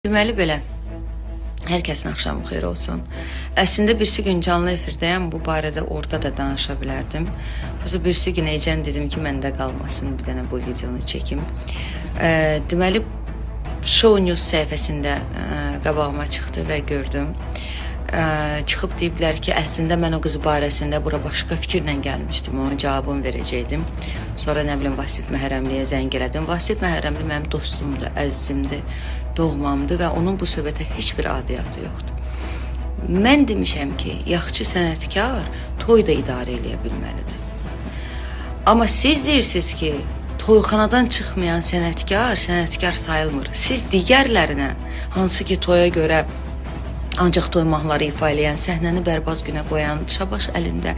Deməli belə. Hər kəsin axşamı xeyir olsun. Əslində birisi gün canlı efirdəyəm, bu barədə orada da danışa bilərdim. Yoxsa birisi gün ecən dedim ki, məndə qalmasın, bir dənə bu videonu çəkim. Deməli Show News səhifəsində qabağıma çıxdı və gördüm. Çıxıb deyiblər ki, əslində mən o qız barəsində bura başqa fikirlə gəlmişdim, onun cavabını verəcəkdim. Sonra nə bilim Vasif Məhərrəmliyə zəng elədim. Vasif Məhərrəmli mənim dostumdur, əzizimdir, doğmamdır və onun bu söhbətə heç bir adiyyatı yoxdur. Mən demişəm ki, yaxşı sənətkar toy da idarə eləyə bilməlidir. Amma siz deyirsiniz ki, toyxanadan çıxmayan sənətkar sənətkar sayılmır. Siz digərlərinə, hansı ki toya görə ancaq toy mahnıları ifa eləyən, səhnəni bərbad günə qoyan, çabaş əlində,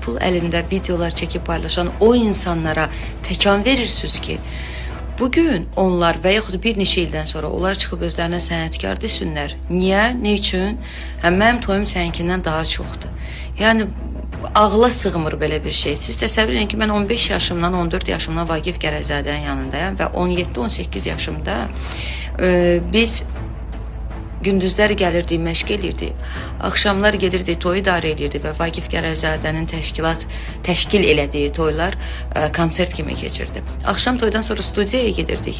pul əlində videolar çəkib paylaşan o insanlara təkan verirsiniz ki, bugün onlar və yaxud bir neçə ildən sonra onlar çıxıb özlərinə sənətkar desinlər. Niyə? Nə üçün? Hə, mənim toyum səninkindən daha çoxdur. Yəni ağla sığmır belə bir şey. Siz təsəvvür edin ki, mən 15 yaşımdan, 14 yaşımdan Vaqif Gərəzadənin yanındayam və 17-18 yaşımda biz gündüzlər gəlirdik, məşq eləyirdik. Axşamlar gedirdik, toyu idarə eləyirdik və Vaqif Gərəzadənin təşkil elədiyi toylar konsert kimi keçirdi. Axşam toydan sonra studiyaya gedirdik.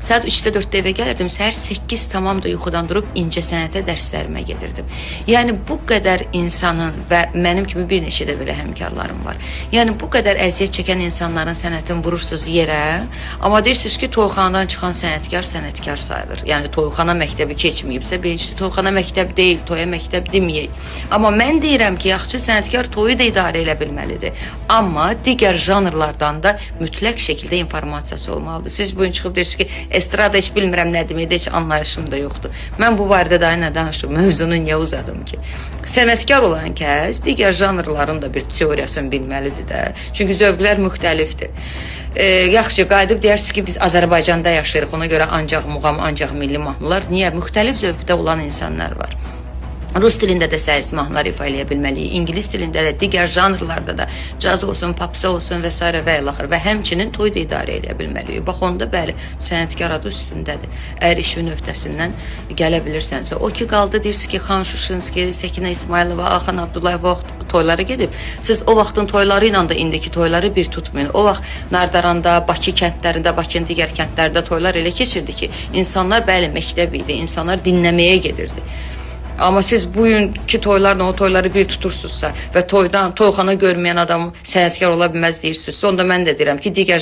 Saat 3-də 4-də evə gəlirdim. Səhər 8 tamam da yuxudan durub incəsənətə dərslərimə gedirdim. Yəni bu qədər insanın və mənim kimi bir neçə də belə həmkarlarım var. Yəni bu qədər əziyyət çəkən insanların sənətini vurursunuz yerə, amma deyirsiniz ki, toyxanadan çıxan sənətkar sənətkar sayılır. Yəni toyxana məktəbi keçməyibsə, birincisi toyxana məktəb deyil, toya məktəb deməyək. Amma mən deyirəm ki, yaxşı sənətkar toyu da idarə elə bilməlidir. Amma digər janrlardan da mütləq şəkildə informasiyası olmalıdır. Siz bu gün çıxıb deyirsiniz ki, estrada heç bilmirəm nə deməkdir, heç anlayışım da yoxdur. Mən bu barədə daha nə danışım, mövzunu niyə uzadım ki? Sənətkar olan kəs digər janrların da bir teoriyasını bilməlidir də. Çünki zövqlər müxtəlifdir. Yaxşı, qayıdıb deyirsiniz ki, biz Azərbaycanda yaşayırıq, ona görə ancaq muğam, ancaq milli mahnılar. Niyə? Müxtəlif zövqdə olan insanlar var. Rus dilində də səhis mahnılar ifa eləyə bilməliyik. İngilis dilində də, digər janrlarda da, caz olsun, popsa olsun və s. və ilaxır və həmçinin toy da idarə eləyə bilməliyik. Bax onda bəli, sənətkar adı üstündədir. Əgər işin öhdəsindən gələ bilirsənsə. O ki qaldı deyirsiniz ki, Xan Şuşinski, Səkinə İsmayılova, Axan Abdullayev o vaxt toylara gedib. Siz o vaxtın toyları ilə də indiki toyları bir tutmayın. O vaxt Nardaranda, Bakı kəndlərində, Bakının digər kəndlərində toylar elə keçirdi ki, insanlar bəli məktəb idi, insanlar dinləməyə gedirdi. Amma siz bugünkü toylarla o toyları bir tutursunuzsa və toydan toyxana görməyən adam sənətkar ola bilməz deyirsinizsə, onda mən də deyirəm ki, digər